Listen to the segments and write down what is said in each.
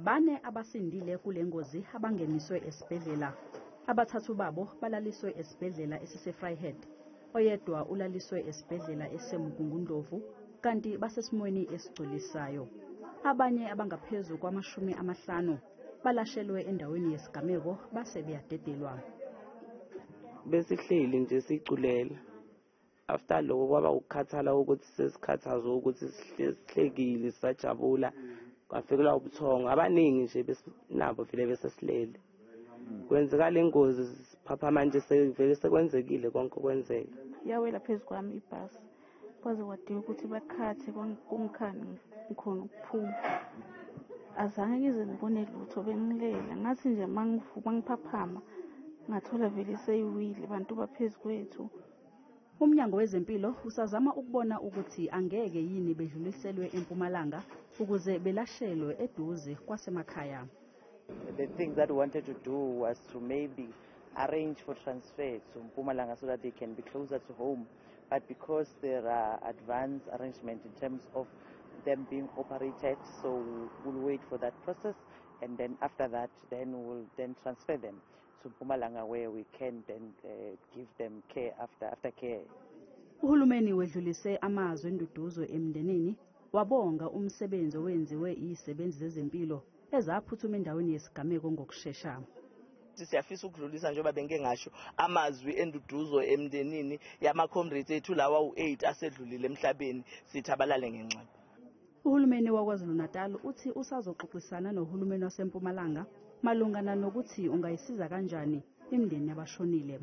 Bane abasindile kule ngozi abangeniswe esibhedlela. Abathathu babo balaliswe esibhedlela esiseVryheid. Oyedwa ulaliswe esibhedlela eseMgungundlovu kanti basesimweni esigculisayo. Abanye abangaphezu kwama-50 balashelwe endaweni yesigameko base beyadedelwa. Besihleli nje siculela. After lokho kwaba ukukhathala ukuthi sesikhathazwe ukuthi sihlekile sisajabula, kwafikelwa ubuthongo. Abaningi nje besinabo vele besesilele. Kwenzeka le ngozi siphaphama nje sevele sekwenzekile konke okwenzeka. Yawela phezu kwami ibhasi, kwaze kwadinga ukuthi bakhathe kungikhani ngikhona ukuphuma. Azange ngize ngibone lutho, bengilela. Ngathi nje mangiphaphama ngathola vele seyiwile, abantu baphezu kwethu. Umnyango wezempilo usazama ukubona ukuthi angeke yini bedluliselwe eMpumalanga ukuze belashelwe eduze kwasemakhaya. The thing that we wanted to do was to maybe arrange for transfer to Mpumalanga so that they can be closer to home. But because there are advanced arrangements in terms of them being operated, so we'll wait for that process, and then after that, then we'll then transfer them to Mpumalanga where we can then give them care after care. Uhulumeni wedlulise amazwi enduduzo emndenini, wabonga umsebenzi owenziwe izisebenzi zezempilo ezaphuthuma endaweni yesigameko ngokushesha. Siyafisa ukudlulisa, njengoba bengike ngasho, amazwi enduduzo emndenini yama-comrades ethu lawa u-8 asedlulile emhlabeni, sithi abalale ngenxeba. Uhulumeni waKwaZulu-Natal uthi usazoxoxisana nohulumeni waseMpumalanga malungana nokuthi ungayisiza kanjani imindeni yabashonile.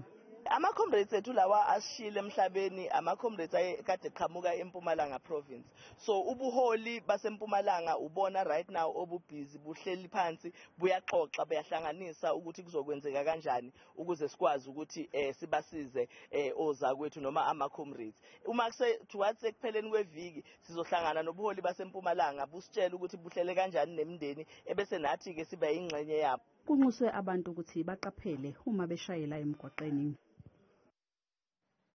Ama-comrades ethu lawa asishile emhlabeni, ama-comrades ayekade eqhamuka eMpumalanga province. So ubuholi baseMpumalanga ubona right now obubhizi buhleli phansi, buyaxoxa, buyahlanganisa ukuthi kuzokwenzeka kanjani ukuze sikwazi ukuthi sibasize ozakwethu noma ama-comrades. Uma towards ekupheleni kweviki sizohlangana nobuholi baseMpumalanga busitshele ukuthi buhlele kanjani nemindeni, ebese nathi-ke siba yingxenye yabo. Kunxuswe abantu ukuthi baqaphele uma beshayela emgwaqeni.